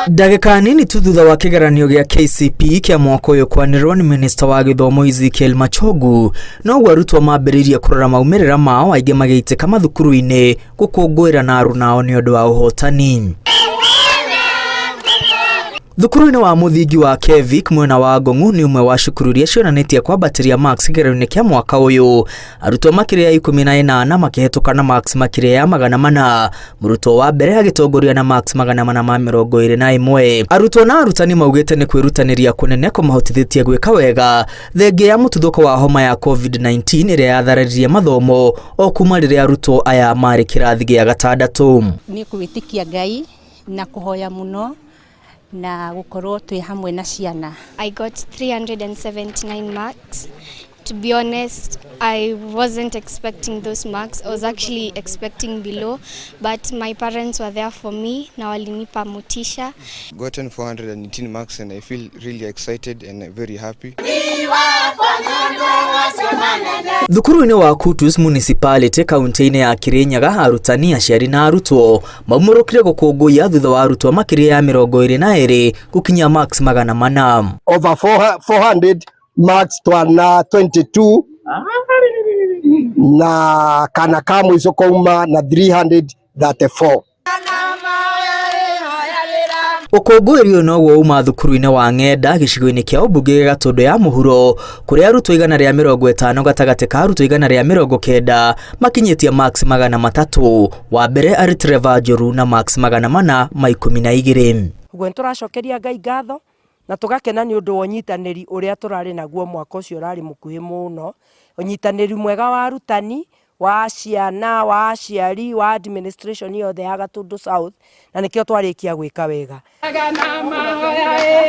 Ndagĩka nini tu thutha wa kĩgeranio gĩa KCPE kĩa mwaka ũyũ kwanĩrĩrwo nĩ minista wa gĩthomo Ezekiel Machogu, noguo arutwo mambĩrĩirie kũrora maumĩrĩra mao, aingĩ magĩitĩka mathukuru-inĩ gũkũngũĩra na arunao nĩ ũndũ wa ũhotani. Thukuru-inĩ wa mũthingi wa Kevik mwena wa Ngong'u nĩ ũmwe wa cukuru iria cionanĩtie kwambatĩria marks kĩgeranio-inĩ kĩa mwaka ũyũ. Arutwo makĩria ya 18 makĩhetũka na marks makĩria ya 400. Mũrutwo wa mbere agĩtongoria na marks 421. Arutwo na arutani maugĩte nĩ kwĩrutanĩria kũnene kũmahotithĩtie gwĩka wega thengia ya mũtuthũko wa homa ya COVID-19 ĩrĩa yathararirie mathomo o kuma rĩrĩa arutwo aya marĩ kĩrathi gĩa gatandatũ. Nĩ gwĩtĩkia Ngai na kũhoya mũno na gũkorwo twĩ hamwe na ciana. I got 379 marks. To be honest, I wasn't expecting those marks. I was actually expecting below, but my parents were there for me na walinipa motisha. Gotten 418 marks and I feel really excited and very happy. Thukuru-inĩ wa Kutus Municipality kaunti-inĩ ya Kirinyaga, arutani, aciari na arutwo maumũrũkire gũkũngũiya thutha wa arutwo makĩria ya 22 gũkinyia marks 400. Over 400 marks, twana 22 na kana ka mũico kauma na 334. Ũkũngũĩri ũyũ noguo uma thukuru-inĩ wa Ng'enda gĩcigo-inĩ kĩa ũmbunge gĩa Gatũndũ ya mũhuro, kũrĩa arutwo 150 gatagatĩ ka arutwo 190 makinyĩtie marks 300. Wa mbere arĩ Trevor Njoru na marks 412. Ũguo nĩ tũracokeria Ngai ngatho na tũgakena nĩ ũndũ wa ũnyitanĩri ũrĩa tũrarĩ naguo mwaka ũcio ũrarĩ mũkuhĩ mũno, ũnyitanĩri mwega wa arutani, wa ciana, wa aciari, wa administration yothe ya Gatundu South, na nĩkĩo twarĩkia gwĩka wega.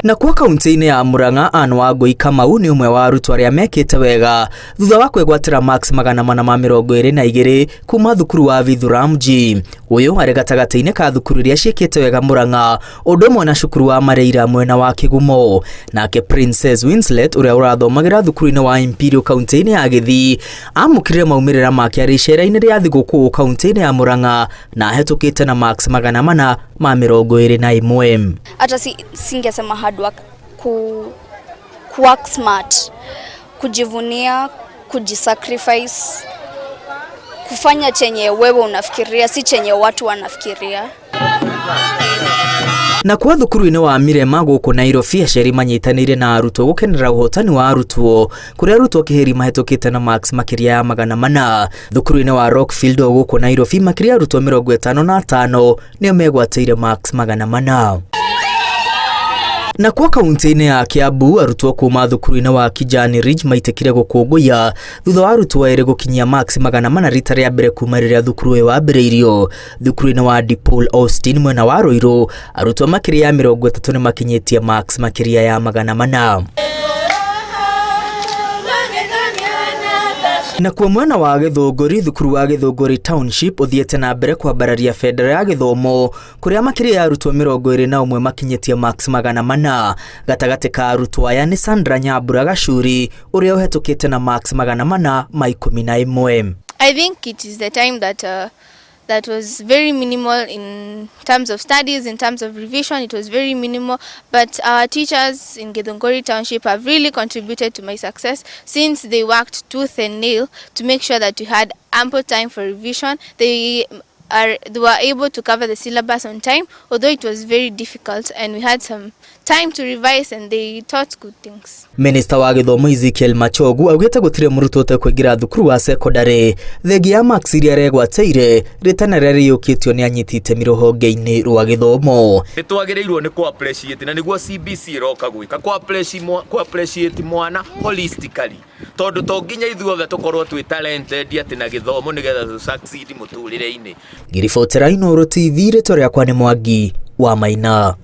Na kwa kaunti-inĩ ya Murang'a, Ann Wangui Kamau nĩ ũmwe wa arutwo arĩa mekĩte wega thutha wa kwĩgwatĩra marks 422 kuma thukuru wa Vithuramji. Ũyũ arĩ gatagatĩ-inĩ ka thukuru iria ciĩkĩte wega Murang'a, ũndũ ũmwe na cukuru wa Mareira mwena wa Kĩgumo. Nake Princess Winslet ũrĩa ũrathomagĩra thukuru-inĩ wa Imperial kaunti-inĩ ya Gĩthii amũkĩrire maumĩrĩra make arĩ icera-inĩ rĩa thigũkũ kaunti-inĩ ya Murang'a na ahetũkĩte na marks 421. Hata singesema hard work, ku work smart, kujivunia, kujisacrifice, kufanya chenye wewe unafikiria, si chenye watu wanafikiria. Na kwa thukuru-inĩ wa Mirema gũkũ Nairobi, aciari manyitanĩire na arutwo gũkenera ũhotani wa arutwo, kũrĩa arutwo kĩhĩri mahĩtũkĩte na marks makĩria ya 400. Thukuru-inĩ wa Rockfield o gũkũ Nairobi, makĩria ya arutwo 55 nĩo megwatĩire marks 400. Na kwa kaunti-inĩ ya Kiambu, arutwo kuma thukuru-inĩ wa Kijani Ridge maitĩkire gũkũngũiya thutha wa arutwo erĩ gũkinyia marks 400 rita rĩa mbere kuma rĩrĩa thukuru ũyũ wambĩrĩirio. Thukuru-inĩ wa DePaul Austin mwena wa Ruiru, arutwo makĩria ya 30 nĩ makinyĩtie marks makĩria ya 400. Na kuo mwena wa Gĩthũngũri, thukuru wa Gĩthũngũri Township ũthiĩte na mbere kwambararia bendera ya gĩthomo, kũrĩa makĩria ya arutwo 21 makinyĩtie marks 400. Gatagatĩ ka arutwo aya nĩ Sandra Nyambura Gacuri ũrĩa ũhetũkĩte na marks 411. I think it is the time that was very minimal in terms of studies, in terms of revision, it was very minimal. But our teachers in Githunguri Township have really contributed to my success since they worked tooth and nail to make sure that we had ample time for revision. They were able to cover the syllabus on time, although it was very difficult, and we had some time to revise and they taught good things. Minista wa gĩthomo Ezekiel Machogu augĩte gũtirĩ mũrutwo ũtekũingĩra thukuru wa sekondarĩ thengia ya marks iria aregwatĩire, rĩtana rĩrĩa rĩiyũkĩtio nĩ anyiti itemi rũhonge-inĩ rwa gĩthomo. Nĩ twagĩrĩirwo nĩ kũ appreciate, na nĩguo CBC ĩroka gwĩka, kũ appreciate mwana holistically, tondũ to nginya ithuothe tũkorwo twĩ talented atĩ na gĩthomo nĩgetha tũ succeed mũtũrĩre-inĩ. Ngĩribotera Inooro TV, rĩtwa rĩakwa nĩ Mwangi wa Maina.